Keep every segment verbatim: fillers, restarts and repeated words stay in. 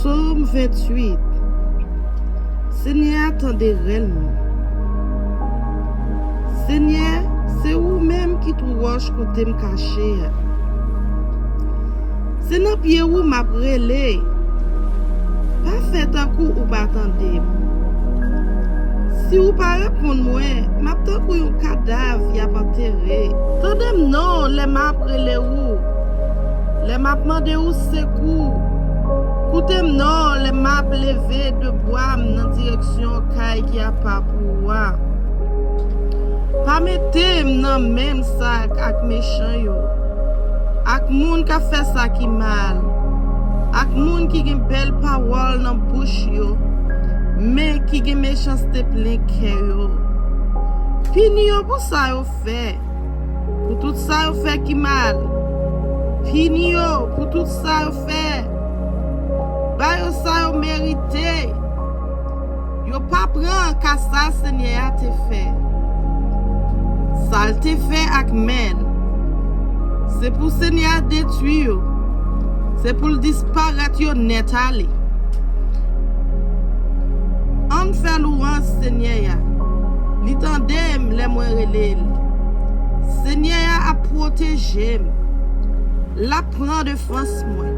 Sòm venntuit. Senyè a tande rèl mwen. Senyè, se ou menm ki twou wòch kote m kache a. Se nan pye ou m ap rele. Pa fè tankou ou pa tande m. Si ou pa reponn mwen, m ap tankou yon kadav y ap antere. Tande m non lè m ap rele ou, lè m ap mande ou sekou. Koute m non lè m ap leve de bwa m nan direksyon kay ki apa pou ou a. Pa mete m nan menm sak ak mechan yo, ak moun k ap fè sa ki mal, ak moun ki gen bèl pawòl nan bouch yo, men ki gen mechanste plen kè yo. Pini yo pou sa yo fè, pou tout sa yo fè ki mal. Pini yo pou tout sa yo fè. Ba yo sa yo merite. Yo pa pran ka sa Senyè a te fè. Sa l te fè ak men l. Se pou Senyè a detwi yo. Se pou l disparèt yo nèt ale. Ann fè lwanj Senyè a. Li tande m lè mwen rele l. Senyè a ap pwoteje m. L ap pran defans mwen.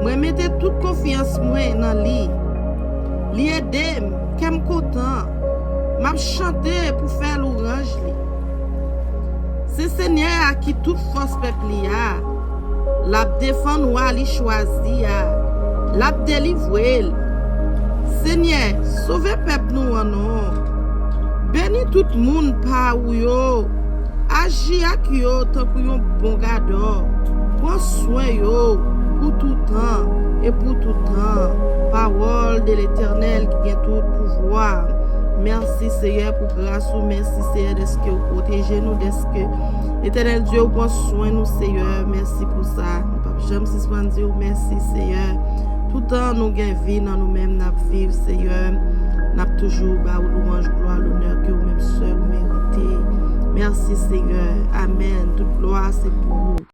Mwen mete tout konfyans mwen nan li. Li ede m, kè m kontan. M ap chante pou fè lwanj li. Se Senyè a ki tout fòs pèp li a. L ap defann wa li chwazi a. L ap delivre l. Senyè, sove pèp nou an non. Beni tout moun pa ou yo. Aji ak yo tankou yon bon gadò. Pran swen yo pou toutan e pou toutan. Pawòl de Letènèl ki gen tout pouvwa. Mèsi, Seyè, pou gras ou. Mèsi, Seyè, dèske ou pwoteje nou, dèske, Letènèl Dye, ou pran swen nou, Seyè. Mèsi pou sa. Nou p ap janm sispann di w mèsi, Seyè. Toutan nou gen vi nan nou menm, n ap viv, Seyè. N ap toujou ba ou lwanj, glwa, lonè ke ou menm sèl ou merite. Mèsi, Seyè. Amèn. Tout glwa se pou